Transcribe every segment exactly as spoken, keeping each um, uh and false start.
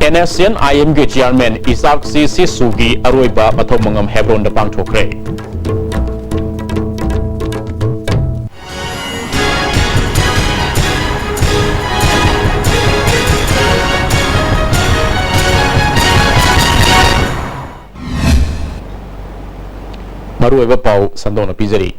And S and ꯑꯥꯏ ꯑꯦꯝꯒꯤ chairman Isaac ꯁꯤ ꯁꯤꯁꯨꯒꯤ ꯑꯔꯣꯏꯕ ꯃꯊꯧ ꯃꯉꯝ ꯍꯦꯕ꯭ꯔꯣꯟꯗ ꯄꯥꯡꯊꯣꯛꯈ꯭ꯔꯦ꯫ ꯃꯔꯨꯑꯣꯏꯕ ꯄꯥꯎ ꯁꯟꯗꯣꯛꯅ ꯄꯤꯖꯔꯤ꯫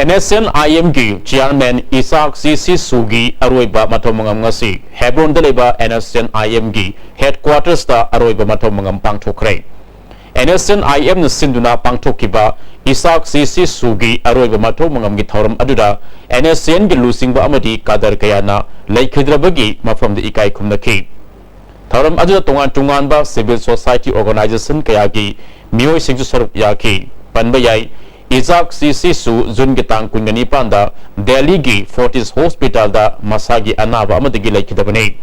ꯑꯦꯟ ꯑꯦꯁ ꯑꯦꯟ ꯑꯥꯏ ꯑꯦꯝꯒꯤ ꯆꯤꯌꯥꯔꯃꯦꯟ ꯏꯁꯥꯛ ꯁꯤ ꯁꯤꯁꯨꯒꯤ ꯑꯔꯣꯏꯕ ꯃꯊꯧ ꯃꯉꯝ ꯉꯁꯤ ꯍꯦꯕ꯭ꯔꯣꯟꯗ ꯂꯩꯕ ꯑꯦꯟ ꯑꯦꯁ ꯑꯦꯟ ꯑꯥꯏ ꯑꯦꯝꯒꯤ ꯍꯦꯗꯀ꯭ꯋꯥꯇꯔꯁꯇ ꯑꯔꯣꯏꯕ ꯃꯊꯧ ꯃꯉꯝ ꯄꯥꯡꯊꯣꯛꯈ꯭ꯔꯦ꯫ ꯑꯦꯟ ꯑꯦꯁ ꯑꯦꯟ ꯑꯥꯏ ꯑꯦꯝꯅ ꯁꯤꯟꯗꯨꯅ ꯄꯥꯡꯊꯣꯛꯈꯤꯕ ꯏꯁꯥꯛ ꯁꯤ ꯁꯤꯁꯨꯒꯤ ꯑꯔꯣꯏꯕ ꯃꯊꯧ ꯃꯉꯝꯒꯤ ꯊꯧꯔꯝ ꯑꯗꯨꯗ ꯑꯦꯟ ꯑꯦꯁ ꯑꯦꯟꯒꯤ ꯂꯨꯆꯤꯡꯕ ꯑꯃꯗꯤ ꯀꯥꯗꯔ ꯀꯌꯥꯅ ꯂꯩꯈꯤꯗ꯭ꯔꯕꯒꯤ ꯃꯐꯝꯗ ꯏꯀꯥꯏ ꯈꯨꯝꯅꯈꯤ꯫ ꯊꯧꯔꯝ ꯑꯗꯨꯗ ꯇꯣꯉꯥꯟ ꯇꯣꯉꯥꯟꯕ civil society organization ꯀꯌꯥꯒꯤ ꯃꯤꯑꯣꯏꯁꯤꯡꯁꯨ ꯁꯔꯨꯛ ꯌꯥꯈꯤ꯫ ꯄꯟꯕ ꯌꯥꯏ, ꯏꯖꯥꯛ ꯁꯤ ꯁꯤꯁꯨ ꯖꯨꯟꯒꯤ ꯇꯥꯡ ꯀꯨꯟꯒ ꯅꯤꯄꯥꯟꯗ ꯗꯦꯜꯂꯤꯒꯤ ꯐꯣꯔꯇꯤꯁ ꯍꯣꯁꯄꯤꯇꯥꯜꯗ ꯃꯁꯥꯒꯤ ꯑꯅꯥꯕ ꯑꯃꯗꯒꯤ ꯂꯩꯈꯤꯗꯕꯅꯤ꯫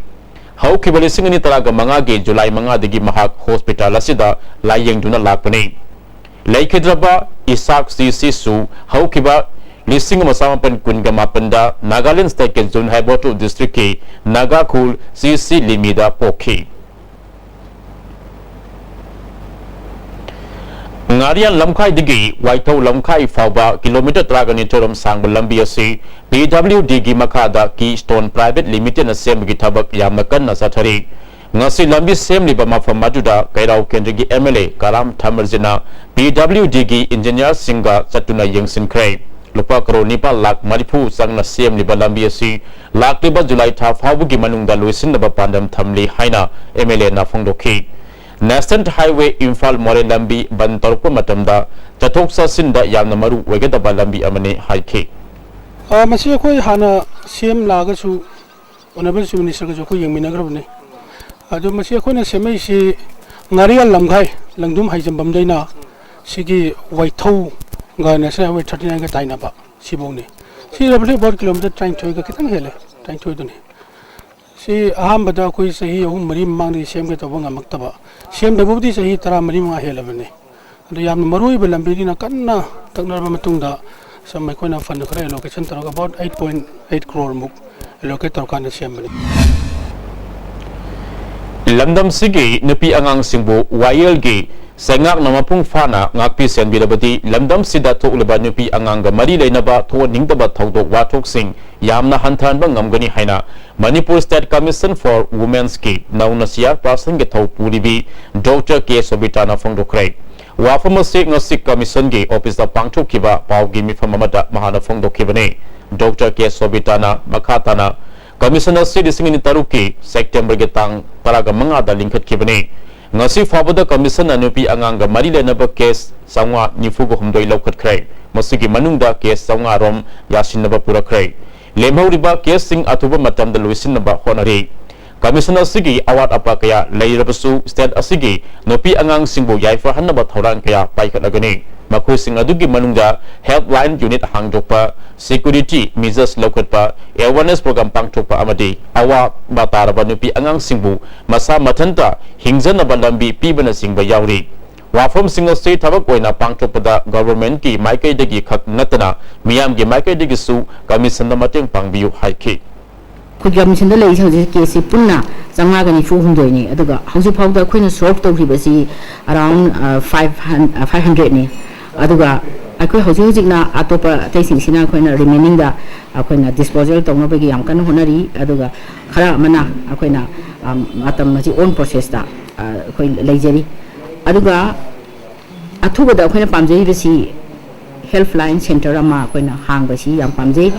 ꯍꯧꯈꯤꯕ ꯂꯤꯁꯤꯡ ꯑꯅꯤ ꯇꯔꯥꯒ ꯃꯉꯥꯒꯤ ꯖꯨꯂꯥꯏ ꯃꯉꯥꯗꯒꯤ ꯃꯍꯥꯛ ꯍꯣꯁꯄꯤꯇꯥꯜ ꯑꯁꯤꯗ ꯂꯥꯌꯦꯡꯗꯨꯅ ꯂꯥꯛꯄꯅꯤ꯫ ꯂꯩꯈꯤꯗ꯭ꯔꯕ ꯏꯁꯥꯛ ꯁꯤ ꯁꯤꯁꯨ ꯍꯧꯈꯤꯕ ꯂꯤꯁꯤꯡ ꯑꯃ ꯆꯃꯥꯄꯟ ꯀꯨꯟꯒ ꯃꯥꯄꯟꯗ ꯅꯥꯒꯥꯂꯦꯟ ꯁ꯭ꯇꯦꯠꯀꯤ ꯖꯨꯟ ꯍꯥꯏꯕꯣꯇꯨ ꯗꯤꯁꯇ꯭ꯔꯤꯛꯀꯤ ꯅꯥꯒꯥꯈꯨꯜ ꯁꯤ ꯁꯤ ꯂꯤꯃꯤꯗ ꯄꯣꯛꯈꯤ꯫ ꯉꯥꯔꯤꯌꯥꯟ ꯂꯝꯈꯥꯏꯗꯒꯤ ꯋꯥꯏꯊꯧ ꯂꯝꯈꯥꯏ ꯐꯥꯎꯕ ꯀꯤꯂꯣꯃꯤꯇꯔ ꯇꯔꯥꯒ ꯅꯤꯊꯣꯏꯔꯣꯝ ꯁꯥꯡꯕ ꯂꯝꯕꯤ ꯑꯁꯤ ꯄꯤ ꯗꯕ꯭ꯂꯤꯎ ꯗꯤꯒꯤ ꯃꯈꯥꯗ ꯀꯤ ꯁ꯭ꯇꯣꯟ ꯄ꯭ꯔꯥꯏꯚꯦꯠ ꯂꯤꯃꯤꯇꯦꯗꯅ ꯁꯦꯝꯕꯒꯤ ꯊꯕꯛ ꯌꯥꯝꯅ ꯀꯟꯅ ꯆꯠꯊꯔꯤ꯫ ꯉꯁꯤ ꯂꯝꯕꯤ ꯁꯦꯝꯂꯤꯕ ꯃꯐꯝ ꯑꯗꯨꯗ ꯀꯩꯔꯥꯎ ꯀꯦꯟꯗ꯭ꯔꯒꯤ ꯑꯦꯝ ꯑꯦꯜ ꯑꯦ ꯀꯔꯥꯝ ꯊꯥꯃꯔꯖꯤꯅ ꯄꯤ ꯗꯕ꯭ꯂꯤꯎ ꯗꯤꯒꯤ ꯏꯟꯖꯤꯅꯤꯌꯥꯔꯁꯤꯡꯒ ꯆꯠꯇꯨꯅ ꯌꯦꯡꯁꯤꯟꯈ꯭ꯔꯦ꯫ ꯂꯨꯄꯥ ꯀꯔꯣꯔ ꯅꯤꯄꯥꯟ ꯂꯥꯈ ꯃꯔꯤꯐꯨ ꯆꯪꯅ ꯁꯦꯝꯂꯤꯕ ꯂꯝꯕꯤ ꯑꯁꯤ ꯂꯥꯛꯂꯤꯕ ꯖꯨꯂꯥꯏ ꯊꯥ ꯐꯥꯎꯕꯒꯤ ꯃꯅꯨꯡꯗ ꯂꯣꯏꯁꯤꯟꯅꯕ ꯄꯥꯟꯗꯝ ꯊꯝꯂꯤ ꯍꯥꯏꯅ ꯑꯦꯝ ꯑꯦꯜ ꯑꯦꯅ ꯐꯣꯡꯗꯣꯛꯈꯤ꯫ ꯅꯦꯁꯅꯦꯜ ꯍꯥꯏꯋꯦ ꯏꯝꯐꯥꯜ ꯃꯣꯔꯦ ꯂꯝꯕꯤ ꯕꯟ ꯇꯧꯔꯛꯄ ꯃꯇꯝꯗ ꯆꯠꯊꯣꯛ ꯆꯠꯁꯤꯟꯗ ꯌꯥꯝꯅ ꯃꯔꯨ ꯑꯣꯏꯒꯗꯕ ꯂꯝꯕꯤ ꯑꯃꯅꯤ ꯍꯥꯏꯈꯤ꯫ ꯑ, ꯃꯁꯤ ꯑꯩꯈꯣꯏ ꯍꯥꯟꯅ ꯁꯤ ꯑꯦꯝ ꯂꯥꯛꯑꯒꯁꯨ ꯑꯣꯅꯔꯦꯕꯜ ꯆꯤꯐ ꯃꯤꯅꯤꯁꯇꯔꯒꯁꯨ ꯑꯩꯈꯣꯏ ꯌꯦꯡꯃꯤꯟꯅꯈ꯭ꯔꯕꯅꯤ꯫ ꯑꯗꯨ ꯃꯁꯤ ꯑꯩꯈꯣꯏꯅ ꯁꯦꯝꯃꯛꯏꯁꯤ ꯉꯥꯔꯤꯌꯥꯟ ꯂꯝꯈꯥꯏ, ꯂꯪꯗꯨꯝ ꯍꯥꯏꯖꯟꯐꯝꯗꯩꯅ ꯁꯤꯒꯤ ꯋꯥꯏꯊꯧꯒ ꯅꯦꯁꯅꯦꯜ ꯍꯥꯏꯋꯦ ꯊꯥꯔꯇꯤ ꯅꯥꯏꯟꯒ ꯇꯥꯏꯅꯕ ꯁꯤꯐꯧꯅꯤ꯫ ꯁꯤ roughly about ꯀꯤꯂꯣꯃꯤꯇꯔ ꯇꯔꯥꯅꯤꯊꯣꯏꯒ ꯈꯤꯇꯪ ꯍꯦꯜꯂꯦ, ꯇꯔꯥꯅꯤꯊꯣꯏꯗꯨꯅꯤ꯫ ꯁꯤ ꯑꯍꯥꯟꯕꯗ ꯑꯩꯈꯣꯏ ꯆꯍꯤ ꯑꯍꯨꯝ ꯃꯔꯤ ꯃꯃꯥꯡꯗꯒꯤ ꯁꯦꯝꯒꯦ ꯇꯧꯕ ꯉꯝꯃꯛꯇꯕ, ꯁꯦꯝꯗꯕꯕꯨꯗꯤ ꯆꯍꯤ ꯇꯔꯥꯃꯔꯤ ꯃꯉꯥ ꯍꯦꯜꯂꯕꯅꯤ꯫ ꯑꯗꯣ ꯌꯥꯝꯅ ꯃꯔꯨ ꯑꯣꯏꯕ ꯂꯝꯕꯤꯅꯤꯅ ꯀꯟꯅ ꯇꯛꯅꯔꯕ ꯃꯇꯨꯡꯗ ꯁꯨꯝ ꯑꯩꯈꯣꯏꯅ ꯐꯟ ꯈꯔ allocation ꯇꯧꯔꯒ about eight point eight crore ꯃꯨꯛ allocate ꯇꯧꯔꯀꯥꯟꯗ ꯁꯦꯝꯕꯅꯤ꯫ ꯂꯝꯗꯝꯁꯤꯒꯤ ꯅꯨꯄꯤ ꯑꯉꯥꯡꯁꯤꯡꯕꯨ ꯋꯥꯌꯦꯜꯒꯤ ꯆꯩꯉꯥꯛꯅ ꯃꯄꯨꯡ ꯐꯥꯅ ꯉꯥꯛꯄꯤ ꯁꯦꯟꯕꯤꯔꯕꯗꯤ ꯂꯝꯗꯝꯁꯤꯗ ꯊꯣꯛꯂꯤꯕ ꯅꯨꯄꯤ ꯑꯉꯥꯡꯒ ꯃꯔꯤ ꯂꯩꯅꯕ ꯊꯣꯛꯍꯟꯅꯤꯡꯗꯕ ꯊꯧꯗꯣꯛ ꯋꯥꯊꯣꯛꯁꯤꯡ ꯌꯥꯝꯅ ꯍꯟꯊꯍꯟꯕ ꯉꯝꯒꯅꯤ ꯍꯥꯏꯅ Manipur State Commission for Women's ꯀꯤ ꯅꯧꯅ ꯆꯤꯌꯥꯔ ꯄꯥꯔꯁꯟꯒꯤ ꯊꯧ ꯄꯨꯔꯤꯕꯤ ꯗꯣꯛꯇꯔ ꯀꯦ ꯁꯣꯕꯤꯇꯥꯅ ꯐꯣꯡꯗꯣꯛꯈ꯭ꯔꯦ꯫ ꯋꯥꯐꯝ ꯑꯁꯤ ꯉꯁꯤ ꯀꯃꯤꯁꯟꯒꯤ ꯑꯣꯐꯤꯁꯇ ꯄꯥꯡꯊꯣꯛꯈꯤꯕ ꯄꯥꯎꯒꯤ ꯃꯤꯐꯝ ꯑꯃꯗ ꯃꯍꯥꯛꯅ ꯐꯣꯡꯗꯣꯛꯈꯤꯕꯅꯤ꯫ ꯗꯣꯛꯇꯔ ꯀꯦ ꯁꯣꯕꯤꯇꯥꯅ ꯃꯈꯥ ꯇꯥꯅ ꯀꯃꯤꯁꯟ ꯑꯁꯤ ꯂꯤꯁꯤꯡ ꯑꯅꯤ ꯇꯔꯨꯛꯀꯤ ꯁꯦꯞꯇꯦꯝꯕꯔꯒꯤ ꯇꯥꯡ ꯇꯔꯥꯃꯉꯥꯗ ꯂꯤꯡꯈꯠꯈꯤꯕꯅꯤ꯫ ꯉꯁꯤ ꯐꯥꯎꯕꯗ ꯀꯃꯤꯁꯟꯅ ꯅꯨꯄꯤ ꯑꯉꯥꯡꯒ ꯃꯔꯤ ꯂꯩꯅꯕ ꯀꯦꯁ ꯆꯥꯝꯃꯉꯥ ꯅꯤꯐꯨ ꯍꯨꯝꯗꯣꯏ ꯂꯧꯈꯠꯈ꯭ꯔꯦ꯫ ꯃꯁꯤꯒꯤ ꯃꯅꯨꯡꯗ ꯀꯦꯁ ꯆꯥꯝꯃꯉꯥ ꯔꯣꯝ ꯌꯥꯁꯤꯟꯅꯕ ꯄꯨꯔꯛꯈ꯭ꯔꯦ꯫ ꯂꯦꯝꯍꯧꯔꯤꯕ ꯀꯦꯁꯁꯤꯡ ꯑꯊꯨꯕ ꯃꯇꯝꯗ ꯂꯣꯏꯁꯤꯟꯅꯕ ꯍꯣꯠꯅꯔꯤ꯫ ꯀꯃꯤꯁꯟ ꯑꯁꯤꯒꯤ ꯑꯋꯥꯠ ꯑꯄꯥ ꯀꯌꯥ ꯂꯩꯔꯕꯁꯨ ꯁ꯭ꯇꯦꯠ ꯑꯁꯤꯒꯤ ꯅꯨꯄꯤ ꯑꯉꯥꯡꯁꯤꯡꯕꯨ ꯌꯥꯏꯐꯍꯟꯅꯕ ꯊꯧꯔꯥꯡ ꯀꯌꯥ ꯄꯥꯏꯈꯠꯂꯒꯅꯤ꯫ ꯃꯈꯣꯏꯁꯤꯡ ꯑꯗꯨꯒꯤ ꯃꯅꯨꯡꯗ ꯍꯦꯜꯞꯂꯥꯏꯟ ꯌꯨꯅꯤꯠ ꯍꯥꯡꯗꯣꯛꯄ, ꯁꯦꯀ꯭ꯌꯨꯔꯤꯇꯤ ꯃꯤꯖꯔꯁ ꯂꯧꯈꯠꯄ, ꯑꯦꯋꯥꯔꯅꯦꯁ ꯄ꯭ꯔꯣꯒ꯭ꯔꯥꯝ ꯄꯥꯡꯊꯣꯛꯄ ꯑꯃꯗꯤ ꯑꯋꯥꯕ ꯇꯥꯔꯕ ꯅꯨꯄꯤ ꯑꯉꯥꯡꯁꯤꯡꯕꯨ ꯃꯁꯥ ꯃꯊꯟꯇ ꯍꯤꯡꯖꯅꯕ ꯂꯝꯕꯤ ꯄꯤꯕꯅꯆꯤꯡꯕ ꯌꯥꯎꯔꯤ꯫ ꯋꯥꯐꯝꯁꯤꯡ ꯑꯁꯤ ꯊꯕꯛ ꯑꯣꯏꯅ ꯄꯥꯡꯊꯣꯛꯄꯗ ꯒꯚꯔꯟꯃꯦꯟꯠꯀꯤ ꯃꯥꯏꯀꯩꯗꯒꯤ ꯈꯛ ꯅꯠꯇꯅ ꯃꯤꯌꯥꯝꯒꯤ ꯃꯥꯏꯀꯩꯗꯒꯤꯁꯨ ꯀꯃꯤꯁꯟꯗ ꯃꯇꯦꯡ ꯄꯥꯡꯕꯤꯌꯨ ꯍꯥꯏꯈꯤ꯫ ꯑꯩꯈꯣꯏ ꯀꯃꯤꯁꯟꯗ ꯂꯩꯔꯤꯁꯦ ꯍꯧꯖꯤꯛ ꯀꯦꯁꯁꯤ ꯄꯨꯟꯅ ꯆꯥꯝꯃꯉꯥꯒ ꯅꯤꯐꯨ ꯍꯨꯝꯗꯣꯏꯅꯤ, ꯑꯗꯨꯒ ꯍꯧꯖꯤꯛ ꯐꯥꯎꯗ ꯑꯩꯈꯣꯏꯅ ꯁꯣꯜꯚ ꯇꯧꯈꯤꯕꯁꯤ ꯑꯔꯥꯎꯟ ꯐꯥꯏꯚ ꯍꯟꯗ꯭ꯔꯦꯠꯅꯤ꯫ ꯑꯗꯨꯒ ꯑꯩꯈꯣꯏ ꯍꯧꯖꯤꯛ ꯍꯧꯖꯤꯛꯅ ꯑꯇꯣꯞꯄ ꯑꯇꯩꯁꯤꯡꯁꯤꯅ ꯑꯩꯈꯣꯏꯅ ꯔꯤꯃꯦꯅꯤꯡꯗ ꯑꯩꯈꯣꯏꯅ ꯗꯤꯁꯄꯣꯖꯦꯜ ꯇꯧꯅꯕꯒꯤ ꯌꯥꯝ ꯀꯟꯅ ꯍꯣꯠꯅꯔꯤ꯫ ꯑꯗꯨꯒ ꯈꯔ ꯑꯃꯅ ꯑꯩꯈꯣꯏꯅ, ꯑꯝ, ꯃꯇꯝ ꯑꯁꯤ ꯑꯣꯟ ꯄ꯭ꯔꯣꯁꯦꯁꯇ, ꯑ, ꯑꯩꯈꯣꯏ ꯂꯩꯖꯔꯤ꯫ ꯑꯗꯨꯒ ꯑꯊꯨꯕꯗ ꯑꯩꯈꯣꯏꯅ ꯄꯥꯝꯖꯔꯤꯕꯁꯤ ꯍꯦꯜꯞꯂꯥꯏꯟ ꯁꯦꯟꯇꯔ ꯑꯃ ꯑꯩꯈꯣꯏꯅ ꯍꯥꯡꯕꯁꯤ ꯌꯥꯝ ꯄꯥꯝꯖꯩ꯫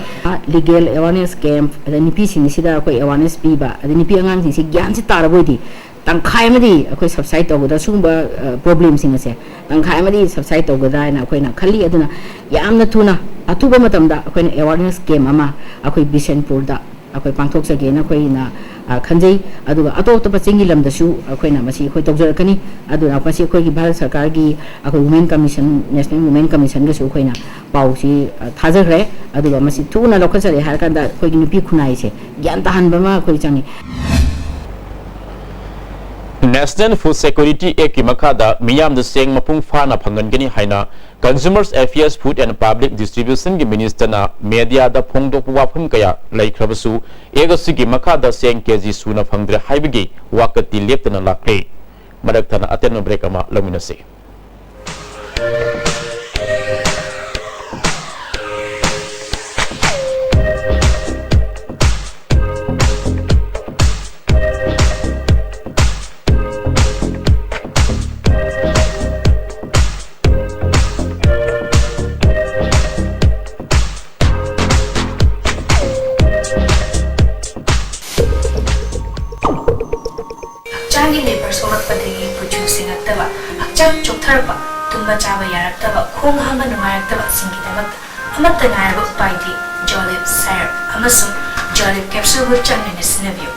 ꯂꯤꯒꯦꯜ ꯑꯦꯋꯥꯔꯅꯦꯁ ꯀꯦꯝꯞ, ꯑꯗꯩ ꯅꯨꯄꯤꯁꯤꯡꯁꯤꯗ ꯑꯩꯈꯣꯏ ꯑꯦꯋꯥꯔꯅꯦꯁ ꯄꯤꯕ, ꯑꯗꯩ ꯅꯨꯄꯤ ꯑꯉꯥꯡꯁꯤꯡꯁꯤ ꯒ꯭ꯌꯥꯟꯁꯤ ꯇꯥꯔꯕ ꯑꯣꯏꯗꯤ ꯇꯪꯈꯥꯏ ꯑꯃꯗꯤ ꯑꯩꯈꯣꯏ ꯁꯕꯁꯥꯏꯠ ꯇꯧꯒꯗ꯭ꯔꯥ, ꯁꯤꯒꯨꯝꯕ, ꯑ, ꯄ꯭ꯔꯣꯕ꯭ꯂꯦꯝꯁꯤꯡ ꯑꯁꯦ ꯇꯪꯈꯥꯏ ꯑꯃꯗꯤ ꯁꯕꯁꯥꯏꯠ ꯇꯧꯒꯗ꯭ꯔꯥ ꯍꯥꯏꯅ ꯑꯩꯈꯣꯏꯅ ꯈꯜꯂꯤ꯫ ꯑꯗꯨꯅ ꯌꯥꯝꯅ ꯊꯨꯅ, ꯑꯊꯨꯕ ꯃꯇꯝꯗ ꯑꯩꯈꯣꯏꯅ ꯑꯦꯋꯥꯔꯅꯦꯁ ꯀꯦꯝꯞ ꯑꯃ ꯑꯩꯈꯣꯏ ꯕꯤꯁꯦꯟꯄꯨꯔꯗ ꯑꯩꯈꯣꯏ ꯄꯥꯡꯊꯣꯛꯆꯒꯦꯅ ꯑꯩꯈꯣꯏꯅ, ꯑ, ꯈꯟꯖꯩ꯫ ꯑꯗꯨꯒ ꯑꯇꯣꯞ ꯑꯇꯣꯞꯄ ꯆꯤꯡꯒꯤ ꯂꯝꯗꯁꯨ ꯑꯩꯈꯣꯏꯅ ꯃꯁꯤ ꯑꯩꯈꯣꯏ ꯇꯧꯖꯔꯛꯀꯅꯤ꯫ ꯑꯗꯨꯅ ꯃꯁꯤ ꯑꯩꯈꯣꯏꯒꯤ ꯚꯥꯔꯠ ꯁꯔꯀꯥꯔꯒꯤ ꯑꯩꯈꯣꯏ ꯋꯨꯃꯦꯟ ꯀꯃꯤꯁꯟ, ꯅꯦꯁꯅꯦꯜ ꯋꯨꯃꯦꯟ ꯀꯃꯤꯁꯟꯒꯁꯨ ꯑꯩꯈꯣꯏꯅ ꯄꯥꯎꯁꯤ, ꯑ, ꯊꯥꯖꯈ꯭ꯔꯦ꯫ ꯑꯗꯨꯒ ꯃꯁꯤ ꯊꯨꯅ ꯂꯧꯈꯠꯆꯔꯦ ꯍꯥꯏꯔꯀꯥꯟꯗ ꯑꯩꯈꯣꯏꯒꯤ ꯅꯨꯄꯤ ꯈꯨꯟꯅꯥꯏꯁꯦ ꯒ꯭ꯌꯥꯟ ꯇꯥꯍꯟꯕ ꯑꯃ ꯑꯩꯈꯣꯏ ꯆꯪꯉꯤ꯫ National Food Security Act ꯀꯤ ꯃꯈꯥꯗ ꯃꯤꯌꯥꯝꯗ ꯆꯦꯡ ꯃꯄꯨꯡ ꯐꯥꯅ ꯐꯪꯍꯟꯒꯅꯤ ꯍꯥꯏꯅ Consumers Affairs, Food and Public Distribution ꯒꯤ Minister ꯅ media ꯗ ꯐꯣꯡꯗꯣꯛꯄ ꯋꯥꯐꯝ ꯀꯌꯥ ꯂꯩꯈ꯭ꯔꯕꯁꯨ, Act ꯑꯁꯤꯒꯤ ꯃꯈꯥꯗ ꯆꯦꯡ K G ꯁꯨꯅ ꯐꯪꯗ꯭ꯔꯦ ꯍꯥꯏꯕꯒꯤ ꯋꯥꯀꯠꯇꯤ ꯂꯦꯞꯇꯅ ꯂꯥꯛꯂꯤ꯫ ꯃꯔꯛ ꯊꯠꯅ ꯑꯇꯦꯟꯕ break ꯑꯃ ꯂꯧꯃꯤꯟꯅꯁꯤ꯫ ꯍꯛꯆꯥꯡꯒꯤ ꯂꯦꯕꯔ ꯁꯣꯛꯂꯛꯄꯗꯒꯤ ꯀꯨꯆꯨ ꯁꯦꯡꯉꯛꯇꯕ, ꯍꯛꯆꯥꯡ ꯆꯣꯛꯊꯔꯛꯄ, ꯇꯨꯝꯕ ꯆꯥꯕ ꯌꯥꯔꯛꯇꯕ, ꯈꯣꯡ ꯍꯥꯝꯕ ꯅꯨꯡꯉꯥꯏꯔꯛꯇꯕꯁꯤꯡꯒꯤꯗꯃꯛꯇ ꯑꯃꯠꯇ ꯉꯥꯏꯔꯕ ꯎꯄꯥꯏꯗꯤ Jolib syrup ꯑꯃꯁꯨꯡ Jolib capsule ꯒ ꯆꯥꯡ ꯅꯥꯏꯅ ꯁꯤꯖꯤꯟꯅꯕꯤꯌꯨ꯫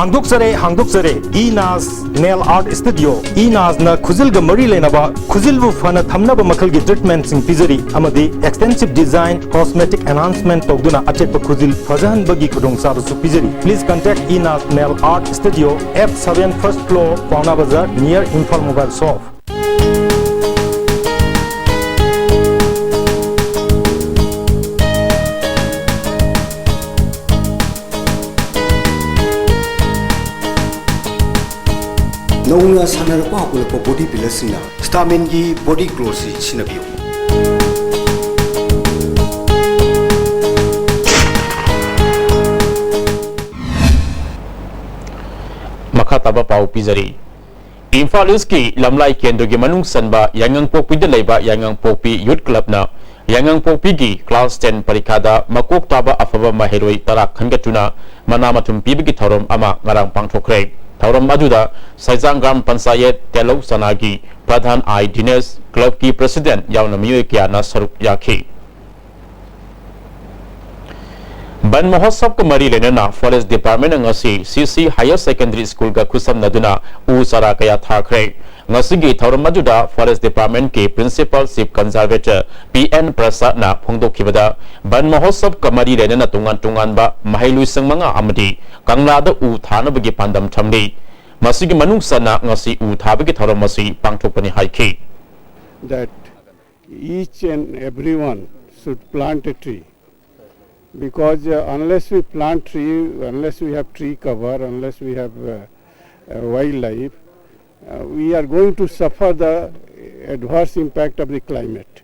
ꯍꯥꯡꯗꯣꯛꯆꯔꯦ, ꯍꯥꯡꯗꯣꯛꯆꯔꯦ, ꯏꯅꯥꯁ Nail Art Studio꯫ ꯏꯅꯥꯁꯅ ꯈꯨꯖꯤꯜꯒ ꯃꯔꯤ ꯂꯩꯅꯕ ꯈꯨꯖꯤꯜꯕꯨ ꯐꯅ ꯊꯝꯅꯕ ꯃꯈꯜꯒꯤ treatment ꯁꯤꯡ ꯄꯤꯖꯔꯤ ꯑꯃꯗꯤ extensive design, cosmetic enhancement ꯇꯧꯗꯨꯅ ꯑꯆꯦꯠꯄ ꯈꯨꯖꯤꯜ ꯐꯖꯍꯟꯕꯒꯤ ꯈꯨꯗꯣꯡꯆꯥꯕꯁꯨ ꯄꯤꯖꯔꯤ꯫ Please contact Inas Nail Art Studio, F seven, first floor, Paona Bazar, near Imphal Mobile Shop꯫ ꯅꯧꯅ ꯁꯥꯟꯅꯔꯛꯄ ꯍꯧꯒꯠꯂꯛꯄ body builder ꯁꯤꯡꯅ Stamin ꯒꯤ body glue ꯁꯤ ꯁꯤꯖꯤꯟꯅꯕꯤꯌꯨ꯫ ꯃꯈꯥ ꯇꯥꯕ ꯄꯥꯎ ꯄꯤꯖꯔꯤ꯫ ꯏꯝꯐꯥꯜ ꯏꯁꯀꯤ ꯂꯝꯂꯥꯏ ꯀꯦꯟꯗ꯭ꯔꯒꯤ ꯃꯅꯨꯡ ꯆꯟꯕ ꯌꯥꯏꯉꯪꯄꯣꯛꯄꯤꯗ ꯂꯩꯕ ꯌꯥꯏꯉꯪꯄꯣꯛꯄꯤ ꯌꯨꯠ ꯀ꯭ꯂꯕꯅ ꯌꯥꯏꯉꯪꯄꯣꯛꯄꯤꯒꯤ class ten ꯄꯔꯤꯈꯥꯗ ꯃꯀꯣꯛ ꯇꯥꯕ ꯑꯐꯕ ꯃꯍꯩꯔꯣꯏ ꯇꯔꯥ ꯈꯟꯒꯠꯇꯨꯅ ꯃꯅꯥ ꯃꯊꯨꯝ ꯄꯤꯕꯒꯤ ꯊꯧꯔꯝ ꯑꯃ ꯉꯔꯥꯡ ꯄꯥꯡꯊꯣꯛꯈ꯭ꯔꯦ꯫ ꯊꯧꯔꯝ ꯑꯗꯨꯗ ꯁꯩꯖꯥꯡ ꯒ꯭ꯔꯥꯝ ꯄꯟꯆꯥꯌꯦꯠ ꯇꯦꯂꯧ ꯆꯅꯥꯒꯤ ꯄ꯭ꯔꯙꯥꯟ ꯑꯥꯏ ꯗꯤꯅꯦꯁ, ꯀ꯭ꯂꯕꯀꯤ ꯄ꯭ꯔꯁꯤꯗꯦꯟꯠ ꯌꯥꯎꯅ ꯃꯤꯑꯣꯏ ꯀꯌꯥꯅ ꯁꯔꯨꯛ ꯌꯥꯈꯤ꯫ ꯕꯟ ꯃꯍꯣꯠꯁꯕꯀ ꯃꯔꯤ ꯂꯩꯅꯅ Forest Department ꯉꯁꯤ C C Higher Secondary School ꯒ ꯈꯨꯠꯁꯝꯅꯗꯨꯅ ꯎ ꯆꯥꯔꯥ ꯀꯌꯥ ꯊꯥꯈ꯭ꯔꯦ꯫ ꯉꯁꯤꯒꯤ ꯊꯧꯔꯝ ꯑꯗꯨꯗ Forest Department ꯀꯤ Principal Chief Conservator P N ꯄ꯭ꯔꯁꯥꯗꯅ ꯐꯣꯡꯗꯣꯛꯈꯤꯕꯗ, ꯕꯟ ꯃꯍꯣꯠꯁꯕꯀ ꯃꯔꯤ ꯂꯩꯅꯅ ꯇꯣꯉꯥꯟ ꯇꯣꯉꯥꯟꯕ ꯃꯍꯩꯂꯣꯏꯁꯪ ꯃꯉꯥ ꯑꯃꯗꯤ ꯀꯪꯂꯥꯗ ꯎ ꯊꯥꯅꯕꯒꯤ ꯄꯥꯟꯗꯝ ꯊꯝꯂꯤ꯫ ꯃꯁꯤꯒꯤ ꯃꯅꯨꯡ ꯆꯟꯅ ꯉꯁꯤ ꯎ ꯊꯥꯕꯒꯤ ꯊꯧꯔꯝ ꯑꯁꯤ ꯄꯥꯡꯊꯣꯛꯄꯅꯤ ꯍꯥꯏꯈꯤ꯫ That each and everyone should plant a tree, because uh, unless we plant tree, unless we have tree cover, unless we have uh, uh, wildlife, uh, we are going to suffer the adverse impact of the climate.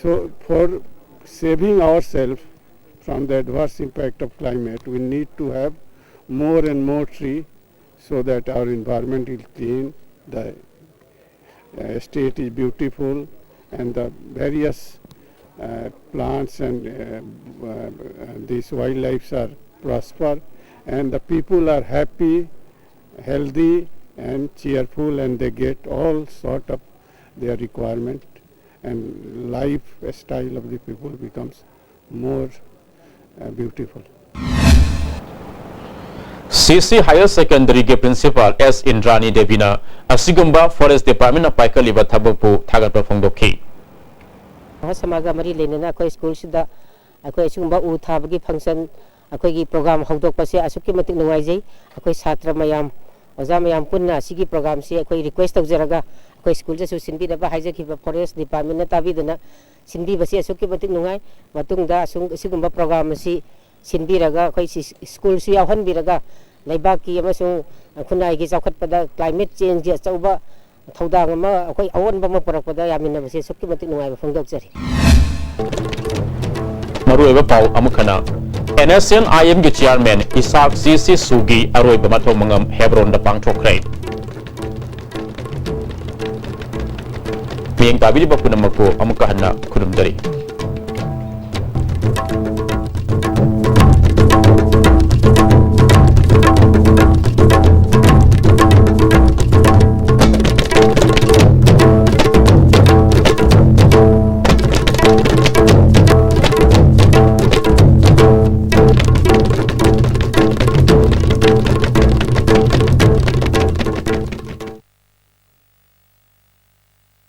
So for saving ourselves from the adverse impact of climate, we need to have more and more tree, so that our environment is clean, the uh, state is beautiful, and the various uh, plants and uh, uh, these wildlife are prosper, and the people are happy, healthy, and cheerful, and they get all sort of their requirement, and lifestyle of the people becomes more uh, beautiful. C C Higher Secondary ꯒꯤ Principal S ꯏꯟꯗ꯭ꯔꯥꯅꯤ ꯗꯦꯕꯤꯅ ꯑꯁꯤꯒꯨꯝꯕ Forest Department ꯅ ꯄꯥꯏꯈꯠꯂꯤꯕ ꯊꯕꯛꯄꯨ ꯊꯥꯒꯠꯄ ꯐꯣꯡꯗꯣꯛꯈꯤ꯫ ꯃꯍꯣꯠꯁꯃꯥꯒ ꯃꯔꯤ ꯂꯩꯅꯅ ꯑꯩꯈꯣꯏ ꯁ꯭ꯀꯨꯜꯁꯤꯗ ꯑꯩꯈꯣꯏ ꯑꯁꯤꯒꯨꯝꯕ ꯎ ꯊꯥꯕꯒꯤ ꯐꯪꯁꯟ, ꯑꯩꯈꯣꯏꯒꯤ ꯄ꯭ꯔꯣꯒ꯭ꯔꯥꯝ ꯍꯧꯗꯣꯛꯄꯁꯦ ꯑꯁꯨꯛꯀꯤ ꯃꯇꯤꯛ ꯅꯨꯡꯉꯥꯏꯖꯩ꯫ ꯑꯩꯈꯣꯏ ꯁꯥꯇ꯭ꯔ ꯃꯌꯥꯝ, ꯑꯣꯖꯥ ꯃꯌꯥꯝ ꯄꯨꯟꯅ ꯑꯁꯤꯒꯤ ꯄ꯭ꯔꯣꯒ꯭ꯔꯥꯝꯁꯤ ꯑꯩꯈꯣꯏ ꯔꯤꯀ꯭ꯋꯦꯁ ꯇꯧꯖꯔꯒ ꯑꯩꯈꯣꯏ ꯁ꯭ꯀꯨꯜꯗꯁꯨ ꯁꯤꯟꯕꯤꯅꯕ ꯍꯥꯏꯖꯈꯤꯕ Forest Department ꯅ ꯇꯥꯕꯤꯗꯨꯅ ꯁꯤꯟꯕꯤꯕꯁꯤ ꯑꯁꯨꯛꯀꯤ ꯃꯇꯤꯛ ꯅꯨꯡꯉꯥꯏ꯫ ꯃꯇꯨꯡꯗ ꯑꯁꯨꯝ ꯑꯁꯤꯒꯨꯝꯕ ꯄ꯭ꯔꯣꯒ꯭ꯔꯥꯝ ꯑꯁꯤ ꯁꯤꯟꯕꯤꯔꯒ ꯑꯩꯈꯣꯏ ꯁꯤ ꯁ꯭ꯀꯨꯜꯁꯨ ꯌꯥꯎꯍꯟꯕꯤꯔꯒ ꯂꯩꯕꯥꯛꯀꯤ ꯑꯃꯁꯨꯡ ꯈꯨꯟꯅꯥꯏꯒꯤ ꯆꯥꯎꯈꯠꯄꯗ climate change ꯒꯤ ꯑꯆꯧꯕ ꯊꯧꯗꯥꯡ ꯑꯃ, ꯑꯩꯈꯣꯏ ꯑꯑꯣꯟꯕ ꯑꯃ ꯄꯨꯔꯛꯄꯗ ꯌꯥꯃꯤꯟꯅꯕꯁꯤ ꯑꯁꯨꯛꯀꯤ ꯃꯇꯤꯛ ꯅꯨꯡꯉꯥꯏꯕ ꯐꯣꯡꯗꯣꯛꯆꯔꯤ꯫ ꯃꯔꯨꯑꯣꯏꯕ ꯄꯥꯎ ꯑꯃꯈꯛꯅ, N S N I M ꯒꯤ Chairman ꯏꯁꯥꯛ C C ꯁꯨꯒꯤ ꯑꯔꯣꯏꯕ ꯃꯊꯧ ꯃꯉꯝ ꯍꯦꯕ꯭ꯔꯣꯟꯗ ꯄꯥꯡꯊꯣꯛꯈ꯭ꯔꯦ꯫ ꯃꯤꯠꯌꯦꯡ ꯇꯥꯕꯤꯔꯤꯕ ꯄꯨꯝꯅꯃꯛꯄꯨ ꯑꯃꯨꯛꯀ ꯍꯟꯅ ꯈꯨꯔꯨꯝꯖꯔꯤ꯫